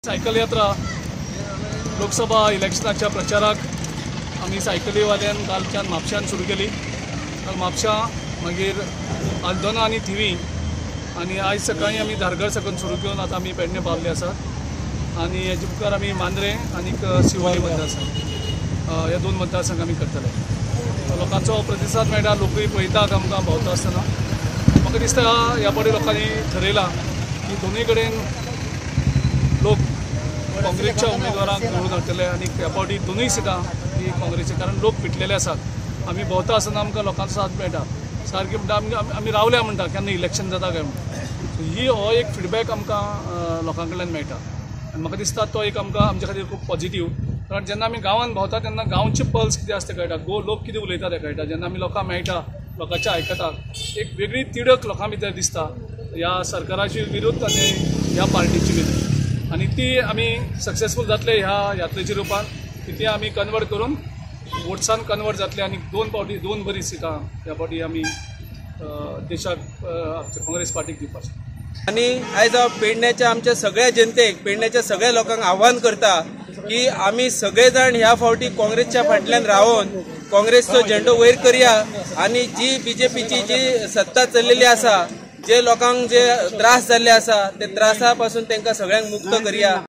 Cycle यात्रा लोकसभा इलेक्शनाच्या प्रचाराक आमी सायकलीवाल्यान कालच्यान म्हापश्यान सुरू केली. काल म्हापश्यां, मागीर आल्दोना आनी थिवी, आनी आयज सकाळीं आमी धारगळ साकून सुरू घेवन आतां आमी पेडणे पावले आसात. आनी हेजे मुखार आमी मांद्रें आनीक शिवोली मतदारसंघ, ह्या दोन मतदारसंघ आमी करतले. लोकांचो प्रतिसाद मेळटा, लोकूय पळयतात आमकां भोंवता आसतना. म्हाका दिसता ह्या फावटी लोकांनी थरयलां की दोनूय कडेन लोक काँग्रेसच्या उमेदवारांक निवडून हाडटले आनी ह्या फावटी दोनूय सिटां ही काँग्रेसची, कारण लोक पिटलेले आसात. आमी भोंवता आसतना आमकां लोकांचो साथ मेळटा. सारकी म्हणटा आमी आमी रावल्या म्हणटा केन्ना इलेक्शन जाता काय म्हणून. ही हो एक फिडबॅक आमकां लोकां कडल्यान मेळटा आनी म्हाका दिसता तो एक आमकां आमच्या खातीर खूब पॉझिटीव. कारण जेन्ना आमी गांवांत भोंवता तेन्ना गांवचे पल्स कितें आसता ते कळटा, गो लोक कितें उलयता ते कळटा. जेन्ना आमी लोकांक मेळटा, लोकांचें आयकता, एक वेगळी तिडक लोकां भितर दिसता ह्या सरकाराची विरुद्ध आनी ह्या पार्टीची विरुद्ध. आनी ती आमी सक्सेसफूल जातले ह्या यात्रेच्या रुपान, की ती आमी कन्वर्ट करून वोट्सान कन्वर्ट जातले आनी दोन फावटी दोन बरी सिटां ह्या फावटी आमी देशाक आमच्या काँग्रेस पार्टीक दिवपाची. आनी आयज हांव पेडण्याच्या आमच्या सगळ्या जनतेक, पेडण्याच्या सगळ्या लोकांक आव्हान करता की आमी सगळे जाण ह्या फावटी काँग्रेसच्या फाटल्यान रावन काँग्रेसचो झेंडो वयर करया आनी जी बीजेपीची जी सत्ता चल्लेली आसा, जे लोकांक जे त्रास जाल्ले आसा ते त्रासा पासून तांकां सगळ्यांक मुक्त करया.